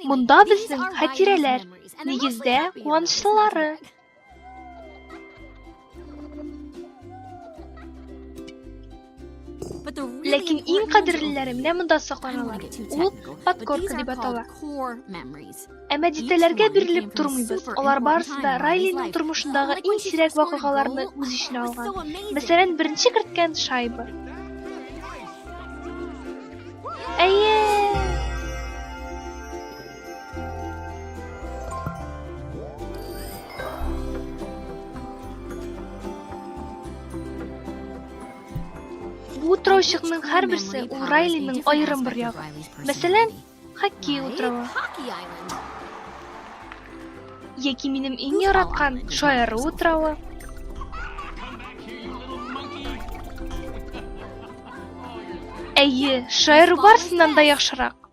Монда безнең хатирәләр, нигездә, куанычлылары. Ләкин иң кадерлеләре менә монда сакланалар. Ул подкорка дип атала. Әмма детальләргә бирелеп тормыйбыз. Алар барысы да Райлиның тормышындагы иң сирәк вакыйгаларны үз эченә алган. Мәсәлән, беренче керткән шайба. Әйе! Бу утраучыкның һәрберсе ул Райлиның аерым бер ягы. Мәсәлән, хоккей утравы. Яки минем иң яраткан шаяру утравы. Әйе, шаяру барысыннан да яхшырак.